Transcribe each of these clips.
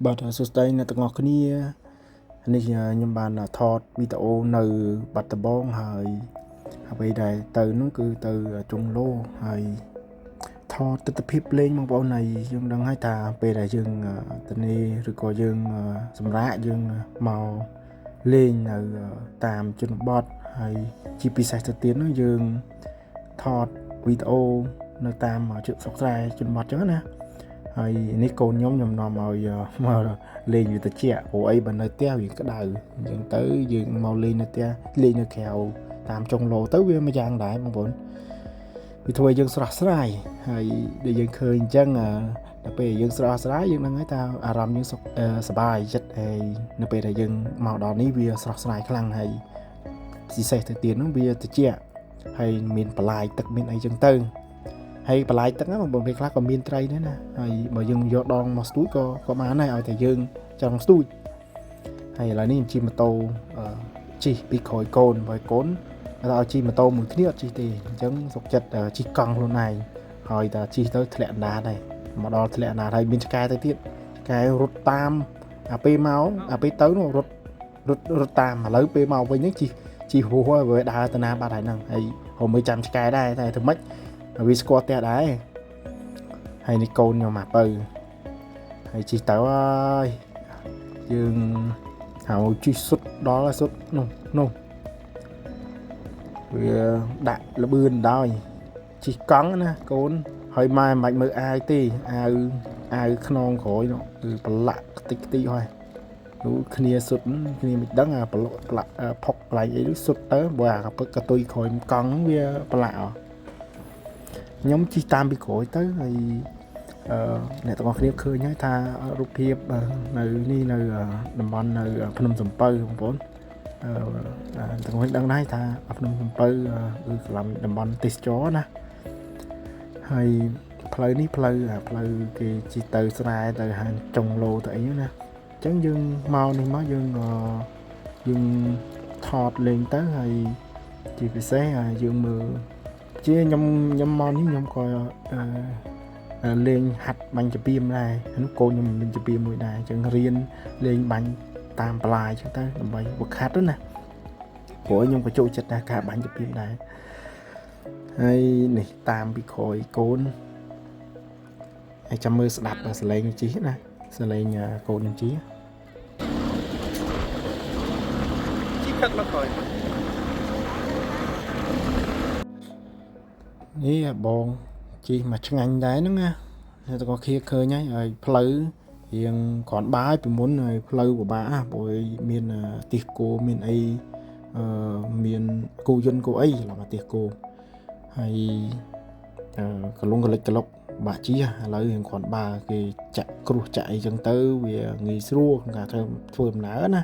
បាទសួស្តីអ្នកទាំងអស់គ្នានេះខ្ញុំបានថតវីដេអូនៅបាត់ដំបងហើយអ្វីដែលទៅនោះគឺទៅជុងឡូហើយថតទស្សនភាពលេងបងប្អូនហើយយើងដឹងហើយថាពេលដែលយើងទៅនេះឬក៏យើងសម្រាកយើងមកលេងនៅតាមជនបទហើយជាពិសេសទៅទៀតនោះយើងថតវីដេអូនៅតាមជស្រុកស្រែជនបទចឹងណាហើយនេះកូនខ្ញុំខ្ញុំនាំឲ្យមកលេងវាតិចព្រោះអីបើនៅផ្ទះវាក្តៅអញ្ចឹងទៅយើងមកលេងនៅផ្ទះលេងនៅក្រៅតាមចុងឡូទៅវាមួយយ៉ាងដែរបងប្អូនវាធ្វើឲ្យយើងស្រស់ស្រាយហើយដែលយើងឃើញអញ្ចឹងដល់ពេលយើងស្រស់ស្រាយយើងដឹងហើយថាអារម្មណ៍យើងសុខសប្បាយចិត្តហើយនៅពេលដែលយើងមកដល់នេះវាស្រស់ស្រាយខ្លាំងហើយពិសេសទៅទៀតនោះវាតិចហើយមានបន្លាយទឹកមានអីចឹងទៅហើយបន្លាយទឹកហ្នឹងបងប្អូនពេលខ្លះក៏មានត្រីដែរណាហើយបើយើងយកដងមកស្ទូចក៏បានដែរឲ្យតែយើងចង់ស្ទូចហើយឥឡូវនេះខ្ញុំជិះម៉ូតូជិះពីក្រោយកូនបើកូនឲ្យជិះម៉ូតូមួយគ្នាអត់ជិះទេអញ្ចឹងសុកចិត្តជិះកង់ខ្លួនឯងហើយតែជិះទៅធ្លាក់អណ្ដាតដែរមកដល់ធ្លាក់អណ្ដាតហើយមានឆ្កែទៅទៀតឆ្កែរត់តាមអាពេលមកអាពេលទៅនោះរត់រត់រត់តាមឥឡូវពេលមកវិញហ្នឹងជិះជិះហួសហើយវាដើរទៅណាបាត់ហើយហ្នឹងហើយហៅមើលចាំឆ្កែដែរតែធ្វើម៉េចវាស្គាល់ផ្ទះដែរហើយនេះកូនខ្ញុំអាពៅហើយជិះទៅហើយយើងហើយជិះសុទ្ធដល់សុទ្ធនោះនោះវាដាក់លបឿនដល់ជិះកង់ណាកូនហើយម៉ែមិនបាច់មើលអាវទេអាវអាវខ្នងក្រោយនោះគឺប្រឡាក់ខ្ទេចខ្ទីហើយនោះគ្នាសុទ្ធគ្នាមិនដឹងអាប្រឡាក់ផុកកន្លែងអីនោះសុទ្ធទៅបើអាកពឹកកតុយក្រោយកង់ហ្នឹងវាប្រឡាក់អស់ខ្ញុំជិះតាមពីក្រោយទៅហើយអ្នកទាំងអស់គ្នាឃើញហើយថារូបភាពនៅនេះនៅតំបន់នៅភ្នំសំពៅបងប្អូនទាំងអស់ដឹងដែរថាភ្នំសំពៅគឺកន្លំតំបន់ទេសចរណាហើយផ្លូវនេះផ្លូវផ្លូវគេជិះទៅស្រែទៅហាងចុងឡូទៅអីណាអញ្ចឹងយើងមកនេះមកយើងយើងថតលេងទៅហើយជាពិសេសយើងមើលជាខ្ញុំខ្ញុំមកនេះខ្ញុំក៏លេងហាត់បាញ់ចាពីមដែរនោះកូនខ្ញុំមានចាពីមមួយដែរអញ្ចឹងរៀនលេងបាញ់តាមបន្លាយអញ្ចឹងទៅដើម្បីវឹកហាត់ណាព្រោះខ្ញុំក៏ចូលចិត្តដែរការបាញ់ចាពីមដែរហើយនេះតាមពីក្រោយកូនហើយចាំមើលស្ដាប់សលេងជីណាសលេងកូនខ្ញុំជីជីខិតមកក្រោយនេះបងជីមកឆ្ងាញ់ដែរហ្នឹងណាអ្នកទាំងអស់គ្នាឃើញហើយផ្លូវរៀងគ្រាន់បាយពីមុនហើយផ្លូវពិបាកណាព្រោះមានទីគោមានអីមានគោយន្តគោអីឡំទីគោហើយកលងកលិចកលុកបាក់ជីឥឡូវរៀងគ្រាន់បើគេចាក់គ្រោះចាក់អីចឹងទៅវាងាយស្រួលក្នុងការធ្វើដំណើរណា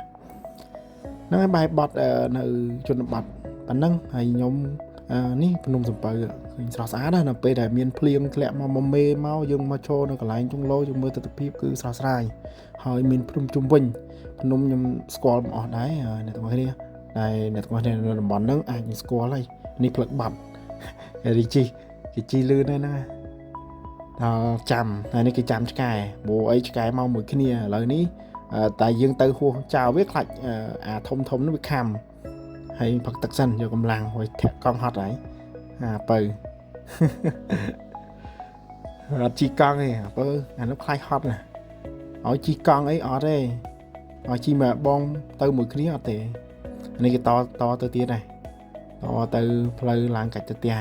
ហ្នឹងហើយបែបបត់នៅជនបទប៉ុណ្ណឹងហើយខ្ញុំនេះភ្នំសំពៅឃើញស្រស់ស្អាតណាស់នៅពេលដែលមានភ្លៀងធ្លាក់មកមកមេមកយើងមកឈរនៅកន្លែងជុងឡូយើងមើលទស្សនភាពគឺស្រស់ស្រាយហើយមានភ្នំជុំវិញភ្នំខ្ញុំស្គាល់មិនអស់ដែរអ្នកទាំងអស់គ្នាដែលអ្នកទាំងអស់គ្នានៅតំបន់ហ្នឹងអាចនឹងស្គាល់ហើយនេះផ្លឹកបាត់គេជីគេជីលឿនដែរណាដល់ចាំហើយនេះគេចាំឆ្កែព្រោះអីឆ្កែមកមួយគ្នាឥឡូវនេះតែយើងទៅហួសចោលវាខ្លាចអាធំធំនោះវាខំហើយផឹកទឹកសិនយកកម្លាំងហើយធាក់កង់ហត់ហើយអាពៅអត់ជីកង់ទេអាពៅអានោះខ្លាចហត់ណាឲ្យជីកង់អីអត់ទេឲ្យជីមកបងទៅមួយគ្នាអត់ទេនេះគេតតទៅទៀតដែរតទៅផ្លូវឡើងកាច់ទៅផ្ទះ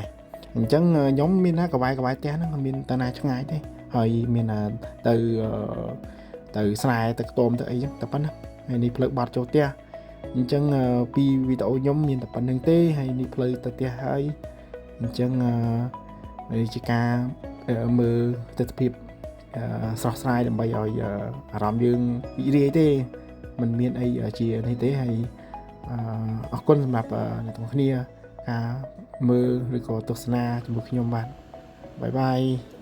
អញ្ចឹងខ្ញុំមានណាកវ៉ៃកវ៉ៃផ្ទះហ្នឹងមានតាណាឆ្ងាយទេហើយមានទៅទៅស្រែទៅខ្ទមទៅអីចឹងតែប៉ុណ្ណាហើយនេះផ្លូវបាត់ចូលផ្ទះអញ្ចឹងពីវីដេអូខ្ញុំមានតែប៉ុណ្្នឹងទេហើយនេះផ្លូវទៅផ្ទះហើយអញ្ចឹងនេះជាការមើលទស្សនភាពស្រស់ស្រាយដើម្បីឲ្យអារម្មណ៍យើងរីករាយទេมันមានអីជានេះទេហើយអរគុណសម្រាប់អ្នកទាំងគ្នាការមើលឬក៏ទស្សនាជាមួយខ្ញុំបាទបាយបាយ។